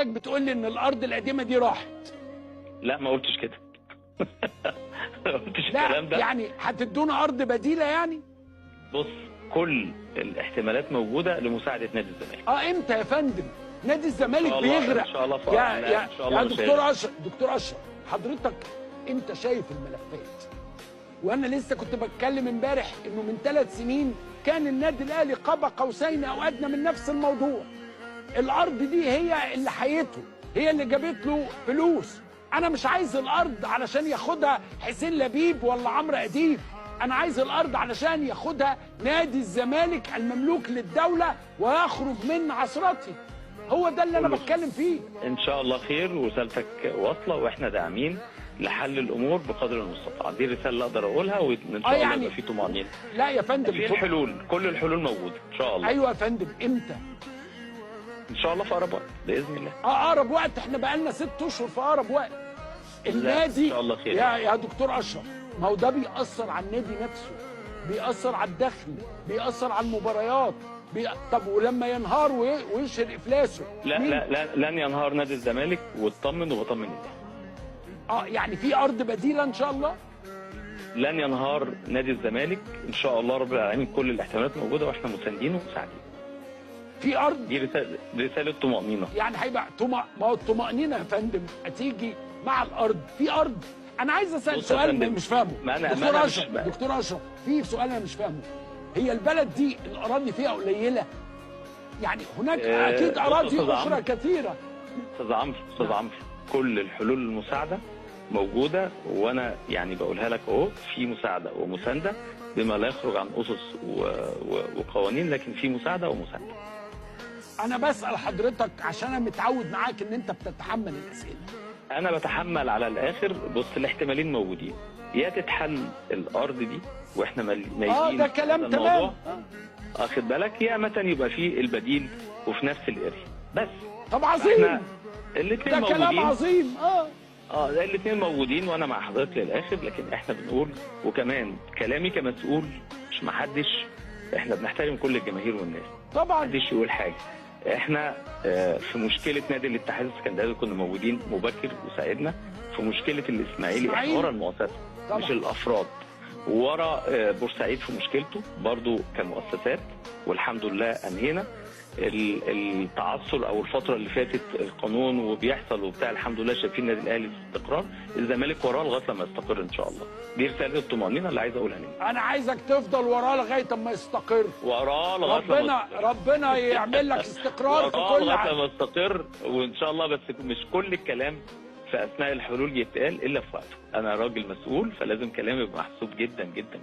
بتقول لي ان الارض القديمة دي راحت. لا ما قلتش كده. ما قلتش الكلام ده. يعني هتدونا ارض بديله يعني؟ بص، كل الاحتمالات موجودة لمساعده نادي الزمالك. امتى يا فندم؟ نادي الزمالك بيغرق. ان شاء الله يا يا دكتور اشرف، دكتور اشرف حضرتك انت شايف الملفات، وانا لسه كنت بتكلم امبارح انه من 3 سنين كان النادي الاهلي قاب قوسين او ادنى من نفس الموضوع. الارض دي هي اللي حيته، هي اللي جابت له فلوس. انا مش عايز الارض علشان ياخدها حسين لبيب ولا عمرو اديب، انا عايز الارض علشان ياخدها نادي الزمالك المملوك للدولة ويخرج من عثرته. هو ده اللي انا بتكلم فيه. ان شاء الله خير، ورسالتك واصله، واحنا داعمين لحل الامور بقدر المستطاع. دي الرسالة اللي اقدر اقولها، وان شاء الله يعني يبقى في طمانينة. لا يا فندم، في الحلول، كل الحلول موجودة ان شاء الله. ايوه يا فندم، امتى؟ ان شاء الله في اقرب وقت باذن الله. اقرب وقت؟ احنا بقالنا 6 اشهر في اقرب وقت. النادي ان شاء الله خير. يا دكتور اشرف، ما هو ده بيأثر على النادي نفسه، بيأثر على الدخل، بيأثر على المباريات. طب ولما ينهار ويشهر افلاسه؟ لا لا لا، لن ينهار نادي الزمالك، واطمن وبطمن الناس. يعني في ارض بديله ان شاء الله؟ لن ينهار نادي الزمالك ان شاء الله رب العالمين، كل الاحتمالات موجودة واحنا مساندين ومساعدين. في ارض، دي رسالة طمانينة. يعني هيبقى ما هو الطمانينة يا فندم هتيجي مع الارض. في ارض. انا عايز اسال سؤال مش فاهمه. دكتور اشرف، دكتور اشرف، في سؤال انا مش فاهمه. هي البلد دي الاراضي فيها قليله؟ يعني هناك اكيد اراضي اخرى كثيرة. استاذ عمرو، استاذ عمرو، كل الحلول المساعدة موجودة، وانا يعني بقولها لك اهو، في مساعدة ومسانده بما لا يخرج عن اسس وقوانين، لكن في مساعدة ومسانده. انا بسال حضرتك عشان انا متعود معاك ان انت بتتحمل الاسئلة. انا بتحمل على الاخر. بص، الاحتمالين موجودين، يا تتحل الارض دي واحنا مايلين، ده كلام تمام، اخد بالك، يا مثلا يبقى في البديل وفي نفس ال area بس. طب عظيم، الاثنين ده موجودين، كلام عظيم. الاثنين موجودين وانا مع حضرتك للاخر، لكن احنا بنقول، وكمان كلامي كمسؤول، مش محدش، احنا بنحترم كل الجماهير والناس طبعا، محدش يقول حاجة. احنا في مشكلة نادي الاتحاد السكندري كنا موجودين مبكر وساعدنا. في مشكلة الاسماعيلي احنا ورا المؤسسة مش الافراد، ورا بورسعيد في مشكلته برضو كمؤسسات، والحمد لله انهينا التعثر او الفترة اللي فاتت القانون وبيحصل وبتاع، الحمد لله شايفين النادي الاهلي في استقرار، الزمالك وراه لغاية لما يستقر ان شاء الله. دي رسالة الطمانينة اللي عايز اقولها لك. انا عايزك تفضل وراه لغاية اما يستقر، وراه لغاية لما ربنا يعمل لك استقرار في كل لغاية لما يستقر، وان شاء الله. بس مش كل الكلام في اثناء الحلول يتقال الا في وقته. انا راجل مسؤول، فلازم كلامي يبقى محسوب جدا جدا.